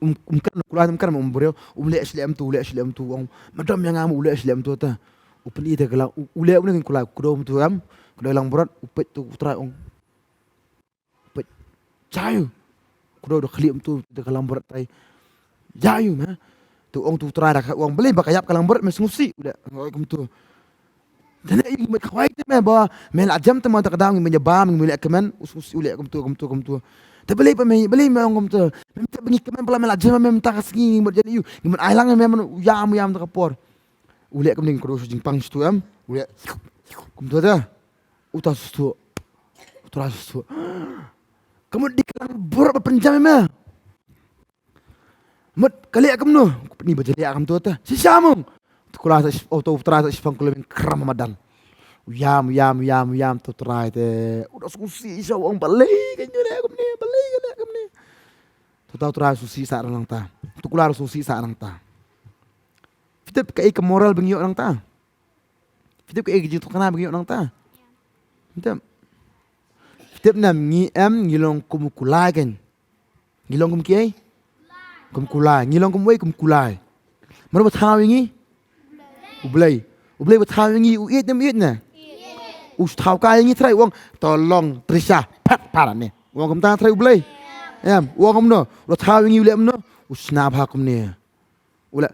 Um, um kan, kular um kan, um briew, um leh shlem tu, u leh shlem tu, ong, madam ïa nga, u leh shlem tu ta. U pyn-i ta ka lang, u, u leh u ne kular, kudo um tu em, kudo langbrot, u peit tu, u trai ong. Peit. Jayu. Kudo da khlieh um tu da ka langbrot tai. Jayu me. Tu ong tu trai da ka ong balei ba ka ïap ka langbrot me sngewsih. U leh ong kumtu. Dane i me khawai te me ba me la jem te ma ta ka dang me ïa bam me leh kmen u sngewsih u leh kumtu kumtu kumtu. Te balei ba me balei me ong kumtu. Me te ba ngi kmen ba la me la jem me mynta ka sngi ngi mut jan ïu. Ngi mut ai lang me man u ïam u ïam ta ka por. U leh kumne kudo shu jingpang shu tu em. U leh kumtu ta. Uta sutu. Uta sutu. Ka mut dei ka langbrot ba pynjam ïa me. Mut ka leh kumno? Ni ba jylliew kumtu ta. Shisha mung. Tu kular sa, oh, tu trai sa shipang kular bin kram madan. U ïam, u ïam, u ïam, u ïam tu trai te. Uta susi sha ong balei ka leh kumne, balei ka leh kumne. Tu ta trai susi sa nangta. Tu kular susi sa nangta. Phi tip kaei ka moral ba ngi ïoh nangta. Phi tip kaei ka jingthokna ba ngi ïoh nangta. Phi tip. Phi tip nam ngi em ngi long kum u kulai kan. Ngi long kum kiei? Kum kulai. Ngi long kum uei? Kum kulai. Mano ba thaw ïa ngi? U Blei. U Blei ba thaw ïa ngi u ïeit ne um ïeit ne? U thaw kai ïa ngi trai u ong to long Trisha phet para ne. U ong kumta trai u Blei. Em, u ong kumno? U la thaw ïa ngi u leh kumno? U shna bha kumne. U leh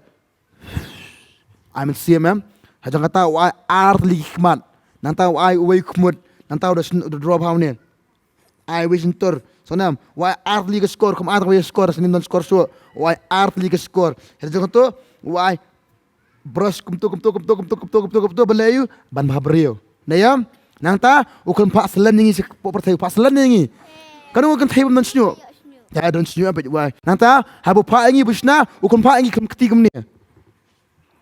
Ai mynsiem em. Ha jong kata u ai ar tylli ki khmat. Nangta u ai uwei u khmut. Nangta u da syn-, u da drop ha une. Ai uwei shyntur. Sngewnem. U ai ar tylli ka shkor. Kum ai uwei shkor. Sngewnem don shkor shuh. U ai ar tylli ka shkor. Ha jong kato u ai brush kumto, kumto, kumto, kumto, kumto, kumto, kumto, ban leh ïa u, ban bha briew. Ne em? Nangta u khlem phah slen ïa ngi sha pyrthei, u phah slen ïa ngi. Kano ka kynthei bym don shñiuh? Te don shñiuh em, peit wai. Nangta haba u phah ïa ngi ba u shna, u khlem phah ïa ngi khlem kti kumne.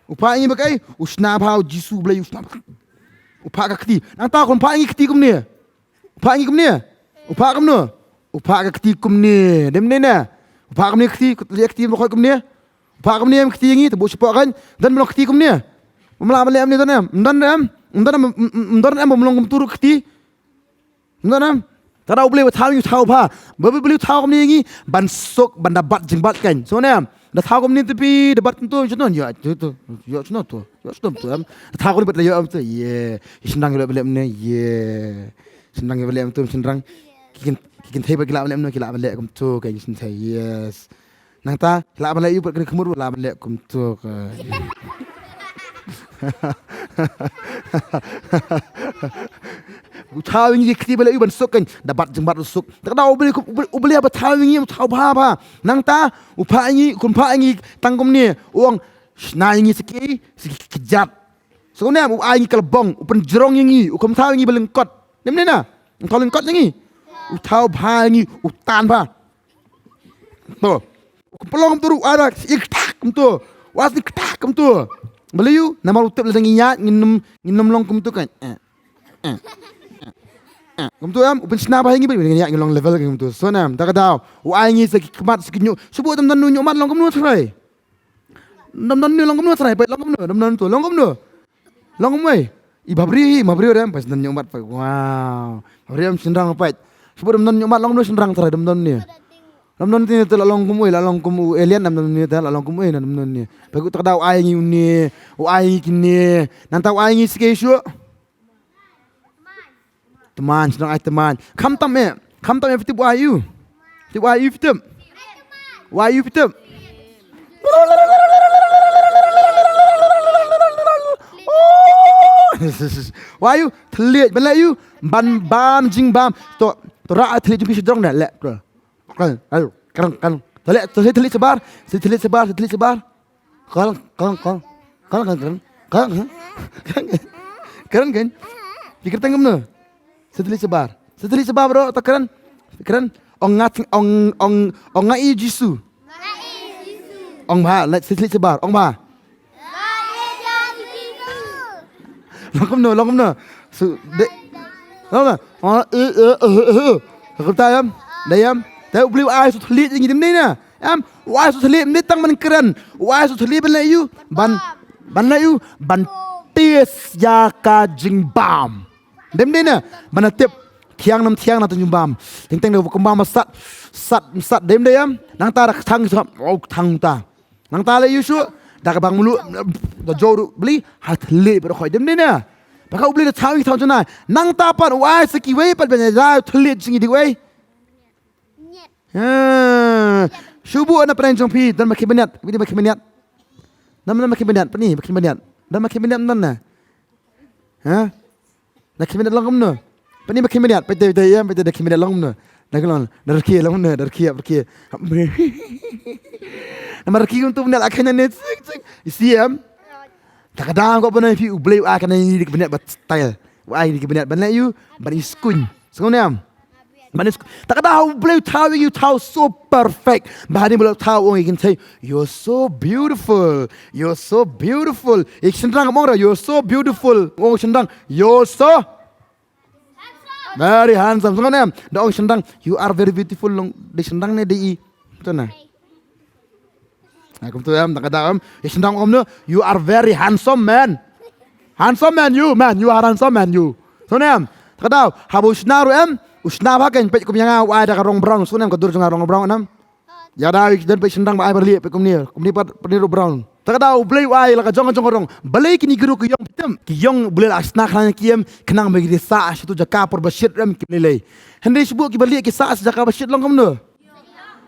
U phah ïa ngi ba kaei? U shna bha, u Jisu Blei u shna bha. U phah ka kti. Nangta u khlem phah ïa ngi kti kumne. U phah ïa ngi kumne. U phah kumno? U phah ka kti kumne. Dei mynne ne? U phah kumne kti, ka kti ba khot kumne. Phah kumne em kti ïa ngi, te buh shapoh kan. Don ba long kti kumne. Ba mlah ban leh kumne don em. Don em. Don em, don em ba long kumtu ruh kti. Don em. Te da U Blei ba thaw ïa ngi u thaw bha. Ba U Blei u thaw kumne ïa ngi ban suk, ban da bat jingbat kan. So ne em. Da thaw kumne te phi da bat kumtu, shano ïa, ïa, ïa, shano tu. Ïa, shano tu em. Da thaw kumne bat la ïa em tu. Ye. Ïa shynrang ïa leh ba leh kumne. Ye. Shynrang ïa ba leh kumtu, shynrang. Ki kyn, ki kynthei ba ki lah ban leh kumno, ki lah ban leh kumtu, ka ïa shynthei, yes. Nangta, ki lah ban leh ïa u bad kane ka mut, lah ban leh kumtu, ka. U thaw ïa ngi ki kti ba leh ïa u ban suk kan, da bat jingbat u suk. Te ka daw U Blei, U Blei, U Blei ba thaw ïa ngi, u thaw bha bha. Nangta, u phah ïa ngi, u khlem phah ïa ngi tang kumne, u ong, shna ïa ngi sa ki, sa ki kjat. Sngewnem, u ai ngi ka lbong, u pynjrong ïa ngi, u khlem thaw ïa ngi ba lyngkot. Dei mynne na? U thaw lyngkot ïa ngi. U thaw bha ïa ngi, u tan bha. To. U khlem pynlong kumtu ruh, u ai da, ïa ktak kumtu. U ai ïa ktak kumtu. Balei ïa u, namar u tip lada ngi ïaid, ngin ym, ngin ym long kumtu kan. Eh. Eh. Eh. Kumtu em, u pynshna bha ïa ngi ba ngin ïaid, ngin long level kumtu. Sngewnem, da ka daw. U ai ngi sa ki khmat, sa ki ñiuh. Shu buh dam dan u ñiuh mat long kumno trai. Dam don ne long kumno trai, peit long kumno, dam don to long kumno. Long kumno. I bha briew hi, bha briew em, peit don ñiuh mat peit. Wow. Bha briew em shynrang peit. Shu buh dam don ñiuh mat long kumno shynrang trai dam don ne. Dam don ne te la long kumno, la long kumno alien dam don ne te la long kumno na dam don ne. Peit ku ta ka daw ai ngi une, u ai ngi kine. Nangta u ai ngi sa ki shuh. Tymmen, shu dang ai tymmen. Khamtam eh. Khamtam eh phi tip u ai ïa u. Tip, wai ïa u phi tip? Wai ïa u phi tip? Wai ïa u thylliej, ban leh ïa u ban bam jingbam. To, to rah thylliej jong phi sha jrong ne, leh. Kren, kren, kren. To leh, to leh thylliej shabar, thylliej shabar, thylliej shabar. Kren, kren, kren. Kren, kren, kren. Kren, kren. Kren, kren. Phi kren tang kumno? Sa thylliej shabar. Sa thylliej shabar bro, to kren. Kren. Ong nga, ong, ong, ong nga i Jisu. Ong bha, leh sa thylliej shabar. Ong bha. Long kumno, long kumno. Su de. Long kumno. Oh, eh, eh, eh, eh, eh. Kumta ïam. Dei ïam. Te U Blei u ai sa thylliej ïa ngi, dei ne? Em, u ai sa thylliej ym dei tang ban kren. U ai sa thylliej ban leh ïa u. Ban, ban leh ïa u. Ban test ïa ka jingbam. Dei ne? Ban tip thiang ne ym thiang na ka jingbam. Teng teng da kumba ma sat, sat, sat, dei ne ïam? Nangta da ka thang, oh, thang ta. Nangta leh ïa u shuh, da kaba mluh, da jor u Blei, ha thylliej bad khoi, dei ne? Ba ka U Blei da thaw ïa thaw jong na. Nangta pat u ai sa kiwei pat ban ïa thylliej jong ngi dei wei. Ha. Shu buh na pdeng jong phi, don ba khie bniat, phi dei ba khie bniat. Don ba khie bniat, phi ba khie bniat. Don ba khie bniat, don na. Ha? Na khie bniat long kumno? Phi ba khie bniat, phi dei, phi dei, ïam, phi dei da khie bniat long kumno? Da ka long, da rkhie long kumno, da rkhie, rkhie. Na ma rkhie kumto bniat, a khie na ne, tsik, tsik. Ïa si ïam? Te ka dang ko bniat phi U Blei u ai kane ïa ki bniat ba style. U ai ïa ki bniat ban leh ïa u, ban ïa skuin. Sngewbha ne em? Ban ïa skuin. Te ka dang U Blei u thaw ïa u thaw so perfect. Ba hadien ba u la thaw u ong ïa ki kynthei, "You're so beautiful. You're so beautiful." Ïa ki shynrang kam ong re, "You're so beautiful." U ong shynrang, "You're so very handsome." Sngewbha ne em? Da ong shynrang, "You are very beautiful." Long, dei shynrang ne dei i? To na. Ha, kumto em, te ka dang em. Ïa shynrang ong kumno, "You are very handsome man. Handsome man you, man. You are handsome man you." Sngewbha ne em? Te ka dang, haba u shna ruh em, u shna bha kein, peit kum ïa nga u ai da ka rong brown. Sngewbha ne em, ka dur jong nga rong brown em? Ïa da, ïa ki don peit shynrang ba ai ba lieh, peit kumne, kumne pat peit ruh brown. Te ka dang U Blei u ai la ka jong ka jong ka rong. Balei kine ki ruh ki ïong, phi tip? Ki ïong U Blei la shna khnang ïa ki em, khnang ba ki dei sah sha tu jaka por ba shit em ki lei lei. Hynrei shu buh kiba lieh ki sah sha jaka ba shit long kumno?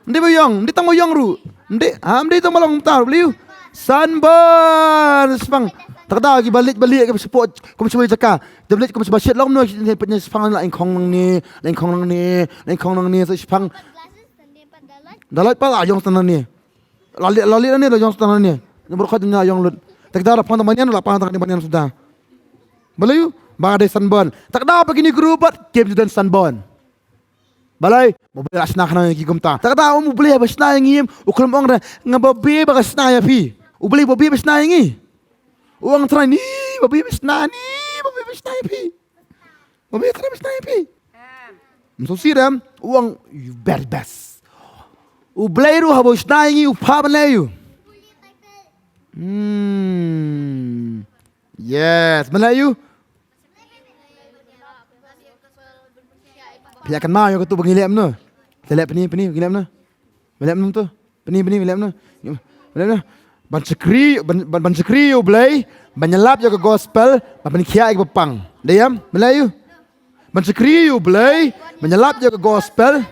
Ym dei ba ïong, ym dei tang ba ïong ruh. Ym dei, ha, ym dei tang ba long kumta ruh, balei ïa u? Sunburn, shipang. Te ka dang kiba lieh, ba lieh kiba shapoh, kum shawei jaka. Kiba lieh kum shaba shit long kumno, shipang la ingkhong nangne, la ingkhong nangne, la ingkhong nangne, sa shipang. Da light pat la ïong sa nangne. La lieh, la lieh nangne, la ïong sa nangne. Namar khat la ïong lut. Te ka dang la pang tang banyan, la pang tang banyan suda. Balei ïa u? Ba dei sunburn. Te ka dang ba kine ki ruh pat kim ju don sunburn. Balei? Ba U Blei la shna khnang ïa ki kumta. Te ka dang um U Blei ba shna ïa ngi, u khlem ong re, nga babe ba ka shna ïa phi. U Blei babe ba shna ïa ngi. U ong trai ni, babe ba shna ni, babe ba shna ïa phi. Babe trai ba shna ïa phi. Ym sngewsih re em, u ong, "You very best." U Blei ruh haba u shna ïa ngi u phah ban leh ïa u. Hmm. Yes, ban leh ïa u. Phi ïa kynmaw ïa katu ba ngi leh kumno? Te leh pyni, pyni, ba ngi leh kumno? Ba leh kumno tu? Pyni, pyni, ba leh kumno? Ba leh kumno? Ban shakri, ban, ban, ban shakri ïa U Blei, ban ïalap ïa ka gospel, ban pynkhiah ïa kiba pang. Dei em? Ba leh ïa u? Ban shakri ïa U Blei, ban ïalap ïa ka gospel.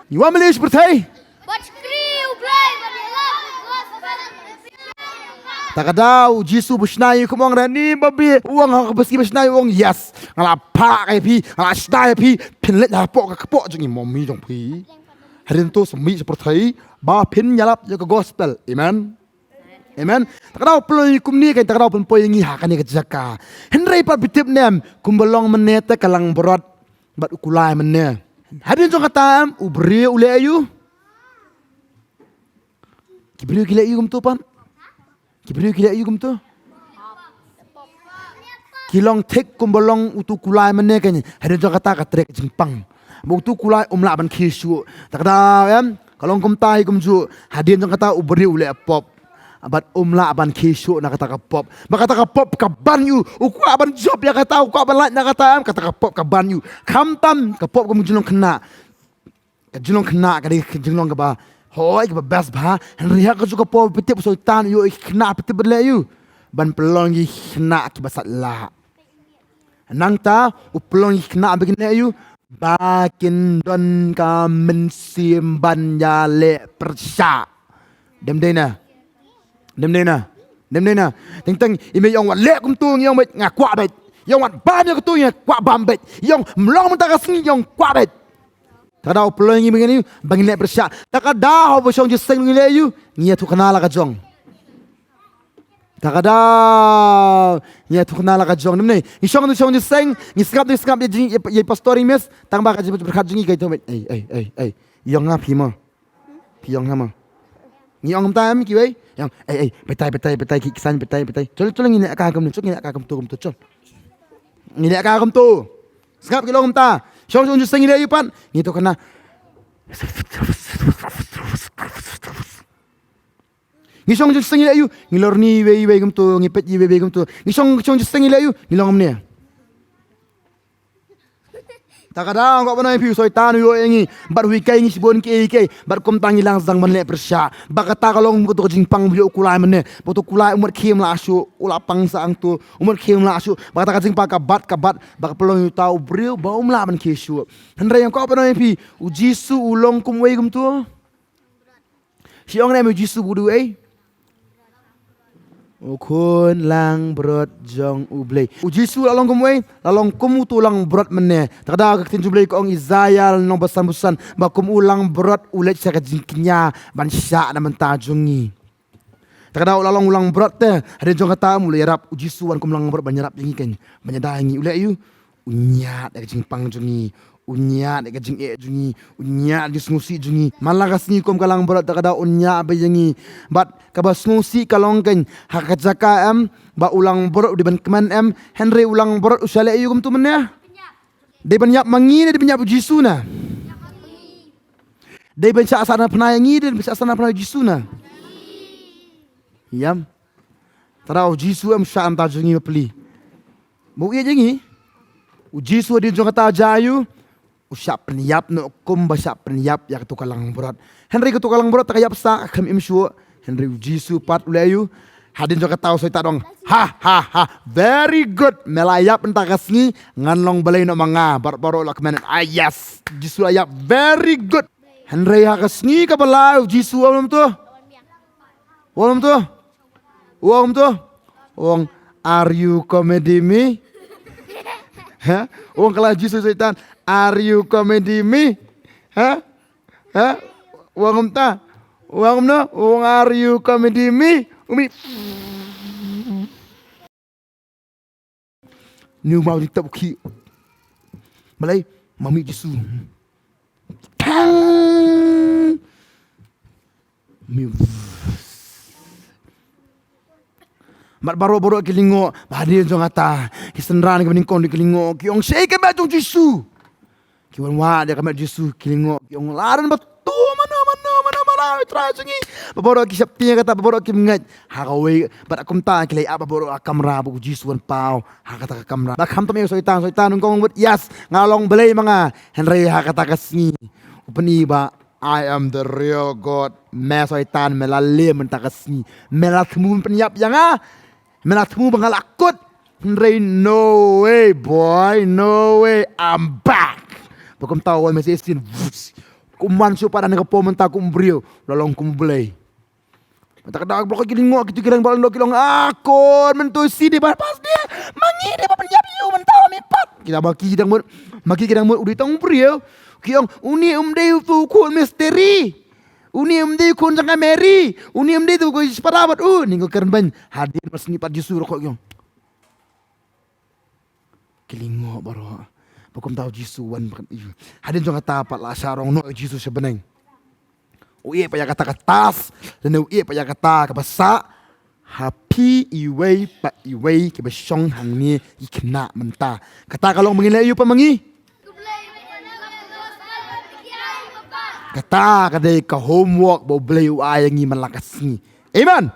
Ngi wan ban leh ïa u pyrthei. Ban shakri ïa U Blei, ban ïalap ïa ka gospel. Ta ka daw, u Jisu ba shna ïa u, kum ong re, ni babe, u ong ha ka pasi ba shna ïa u, u ong, yes. Nga la phah ka ïa phi, nga la shna ïa phi, phin leit hapoh ka kpoh jong i mummy jong phi. Hadien to sa mih sha pyrthei, ba phin ïalap ïa ka gospel. Amen. Amen. Ta ka daw pynlong ïa kumne, ka ta ka daw pynpoi ïa ngi ha kane ka jaka. Hynrei pat phi tip ne em, kumba long mynne te ka langbrot bad u kulai mynne. Hadien jong kata em, u briew u leh ïa u. Ki briew ki leh ïa u kumto pat. Ki briew ki leh ïa u kumto. Ki long thik kumba long utu u kulai mynne, ka hadien jong kata ka trei ka jingpang. Ba utu u kulai um lah ban khie shuh. Ta ka daw em, ka long kumta hi kumjuh. Hadien jong kata u briew u leh pop. Bad um lah ban khie shuh na kata ka pop. Ba kata ka pop ka ban ïa u, u kwah ban jop ïa kata, u kwah ban lait na kata em, kata ka pop ka ban ïa u. Khamtam ka pop ka jinglong khynnah. Ka jinglong khynnah ka dei ka jinglong kaba hoi, kaba best bha. Hynrei ha kajuh ka por phi tip, u Soitan u ïoh ïa ki khynnah, phi tip ba leh ïa u, ban pynlong ïa ki khynnah kiba sait lah. Nangta u pynlong ïa ki khynnah ba kin leh ïa u, ba kin don ka mynsiem ban ïaleh pyrshah. Dem dei na. Dem dei na. Dem dei na. Teng teng i mei ong wat leh kumtu ngi ong beit nga kwah beit. I ong wat bam ïa katu nga kwah bam beit. I ong mlong mynta ka sngi i ong kwah beit. Ta ka daw pynlong ngi ba ngin leh pyrshah. Ta ka daw ba shong jingïaseng ngi leh ïa u ngi ïathuh kane la ka jong. Ta ka daw ngi ïathuh kane la ka jong. Dem dei ngi shong ngi shong jingïaseng ngi sngap ngi sngap ïa jing ïa pastor i mes. Tang ba ka jingpyrkhat jong ngi ka ïathuh beit. Ei ei ei ei. I ong nga phi mo. Phi ong hama. Ngi ong mynta em kiwei. Ong ei ei, batai batai batai ki ksan batai batai. Chol chol ngi ne ka kumtu chol ngi ne ka kumtu kumtu chol. Ngi ne ka kumtu. Sngap ki long mynta. Shong shong jingïaseng ngi leh ïa u pat. Ngi to kane. Ngi shong jingïaseng ngi leh ïa u ngi lorni iwei iwei kumtu ngi peit iwei iwei kumtu. Ngi shong shong jingïaseng ngi leh ïa u ngi long mynne. Ta ka daw nga kwah ban ong ïa phi u Soitan u ïoh ïa ngi bad u hikai ngi shibun kiei kiei bad kumta ngi lang sdang ban leh pyrshah. Ba kata ka long ba uto ka jingpang ba u kulai mynne ba uto u kulai um wat khie um lah shuh u la pang sha hangto um wat khie um lah shuh ba kata ka jingpang ka bat ka bat ba ka pynlong ïa uta u briew ba um lah ban khie shuh. Hynrei nga kwah ban ong ïa phi u Jisu u long kumwei kumto. Shi ong ne em u Jisu ba u dei ei. U khun langbrot jong U Blei. U Jisu la long kumwei, la long kum uto u langbrot mynne. Ta ka daw ka ktien jong U Blei ka ong Isaiah lynnong ba san ba san ba kum u langbrot u leit sha ka jingkñia ban shah na bynta jong ngi. Ta ka daw la long u langbrot te hadien jong kata um u la ïarap u Jisu wan kum langbrot ban ïarap ïa ngi kan ban ïada ïa ngi u leh ïa u. U ñiad ïa ka jingpang jong ngi. U ñiad ïa ka jingeh jong ngi. U ñiad ïa ka jingsngewsih jong ngi. Man la ka sngi kum ka langbrot ta ka daw u ñiad ba ïa ngi. Bad kaba sngewsih ka long kan ha ka jaka em ba u langbrot u dei ban kmen em. Hynrei u langbrot u shah leh ïa u kumto mynne. Dei ban ïap ma ngi ne dei ban ïap u Jisu na. Dei ban shah sah na pynai ïa ngi dei ban shah sah na pynai u Jisu na. Ïam. Ta ka daw u Jisu em u shah na bynta jong ngi bapli. Ba u ïeit ïa ngi. U Jisu hadien jong kata jia ïa u. U shah pynïap noh kum ba shah pynïap ïa kato ka langbrot. Hynrei kato ka langbrot ta ka ïap sah ka khlem im shuh. Hynrei u Jisu pat u leh ïa u. Hadien jong kata u Soitan u ong ha ha ha. Very good. Me la ïap mynta ka sngi ngan long Blei noh ma nga. Bad baroh la kmen ah yes. Jisu la ïap very good. Hynrei ha ka sngi kaba lai u Jisu u ong kumto. U ong kumto. U ong kumto. U ong are you comedy me? Ha? U ong ka la Jisu Soitan are you comedy me? Ha? Ha? U ong kumta. U ong kumno? U ong are you comedy me? U mih. Ni u maw ni tap u khih. Balei? Mami Jisu. Tang. Mi. Mat baroh baroh ki lyngngoh ba hadien jong kata ki synran ki ba nyngkong ki lyngngoh ki ong shaei ka met jong Jisu. Ki wan wad ïa ka met Jisu ki lyngngoh ki ong la don ba tu mano mano mano mano Trai jong ngi. Ba baroh ki sheptieng ïa kata ba baroh kim ngeit ha kawei bad kumta ki leit ap ba baroh ha kamra ba u Jisu wan paw ha kata ka kamra. Ba kham tam ïa u Soitan Soitan nyngkong bad yes nga long Blei ma nga hynrei ha kata ka sngi u pyni ba I am the real God. Me Soitan me la leh mynta ka sngi me la thmu pynïap ïa nga. Me la thmu ba nga la kut. Hynrei no way boy, no way, I'm back. Ba kumta u wan me shisien. Kum man shu pat da ka pom mynta kum briew la long kum Blei. Mynta ka dak brok ki lyngngoh kitu ki rang ba long ki long a kon mynta shi dei ba pas dei. Ma ngi dei ba pynïap ïa u mynta me pat. Kita ba ki dang mut ma ki dang mut u dei tang briew. Ki ong uni um dei u tu khun misteri. Uni um dei khun jong ka Mary. Uni um dei tu ko para bad u ni ko kern ban. Hadien mas ni pat Jisu rokok ki ong. Ki lyngngoh baroh. Ba kumta u Jisu wan ba kan ïu. Hadien jong kata pat la sha rong noh Jisu sha bneng. U ïeh pat ïa kata ka task lane u ïeh pat ïa kata kaba sah ha phi iwei pa iwei kiba shong hangne ki khynnah mynta. Kata ka long ma ngi leh ïu pat ma ngi. Kata ka dei ka homework ba U Blei u ai ïa ngi man la ka sngi. Amen.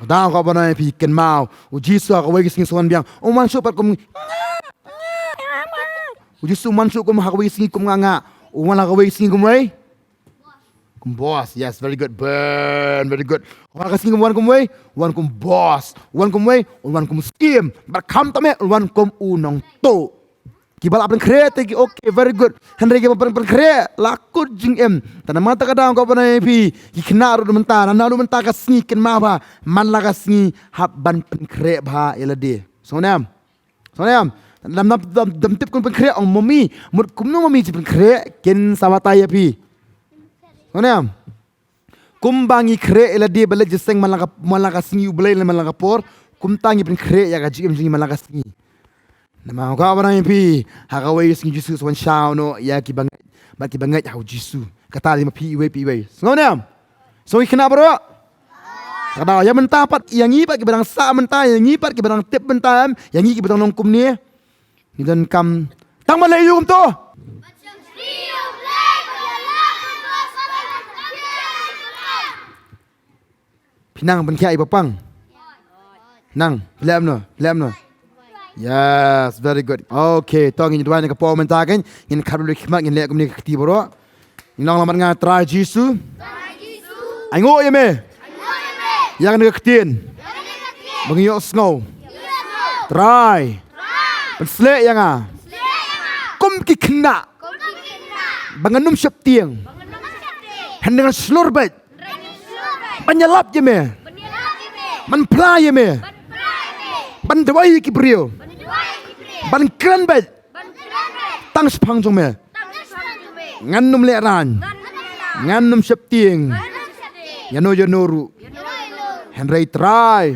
Dang ka ba nai phi kynmaw u Jisu ha kawei ka sngi sa wan biang. U man shuh pat kum u Jisu man shuh kum ha kawei ka sngi kum nga nga. U wan ha kawei ka sngi kum wei. Kum boss. Yes, very good. Burn, very good. Ha ka sngi kum wan kum wei. Wan kum boss. Wan kum wei. Wan kum siem. Bad kham tam eh wan kum u nongtuh. Kiba la pynkhreh te ki, okay, very good. Hynrei kiba pyn-, pynkhreh la kut jingim. Te namar kata ka daw nga kwah ban ong ïa phi, ki khynnah ruh mynta, na, na ruh mynta ka sngi, kynmaw ba man la ka sngi hap ban pynkhreh bha ïa lade. Sngewbha ne em? Sngewbha ne em? Lada, lada, lada phim tip kum pynkhreh, ong mummy, mut kumno mummy jingpynkhreh, kin sa batai ïa phi. Sngewbha ne em? Kumba ngi khreh ïa lade ba leit jingïaseng man la ka, man la ka sngi U Blei lane man la ka por, kumta ngi pynkhreh ïa ka jingim jong ngi man la ka sngi. Namar nga kwah ban ong ïa phi, ha kawei ka sngi u Jisu u sa wan shaw noh ïa kiba ngeit bad kiba ngeit ha u Jisu. Kata lei ma phi iwei pa iwei. Sngewbha ne em? Sngewbha ki khynnah baroh? Kata ïa mynta pat, ïa ngi pat kiba dang sah mynta, ïa ngi pat kiba dang tip mynta em, ïa ngi kiba dang long kumne. Ngi donkam tang ban leh aïu kumto? Phi nang pynkhiah ïa i ba pang? Nang, phi leh kumno, phi leh kumno? Yes, very good. Okay, to ngin duwai na ka por mynta kan, ngin khap lynti khmat, ngin leh kumne ka kti baroh. Ngin ong lang bad nga: Trai Jisu, ai nguh ïa me ïa kane ka ktien ba ngi ïohsngew. Trai, pynshlei ïa nga kum ki khynnah ba ngan ym sheptieng hynrei ngan shlur beit ban ïalap ïa me, ban phla ïa me, ban duwai ïa ki briew, ban kren beit tang shaphang jong me. Ngan ym lehraiñ, ngan ym sheptieng ïano ïano ruh. Hynrei Trai,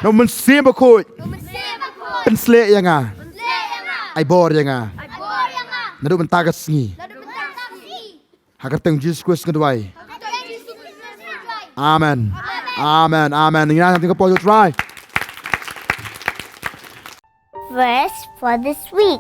na u Mynsiem Bakhuid, pynshlei ïa nga, ai bor ïa nga naduh mynta ka sngi. Ha ka kyrteng Jisu Khrist nga duwai. Amen. Amen. Amen. Ngin ïa ka por jong u Trai. Verse for this week.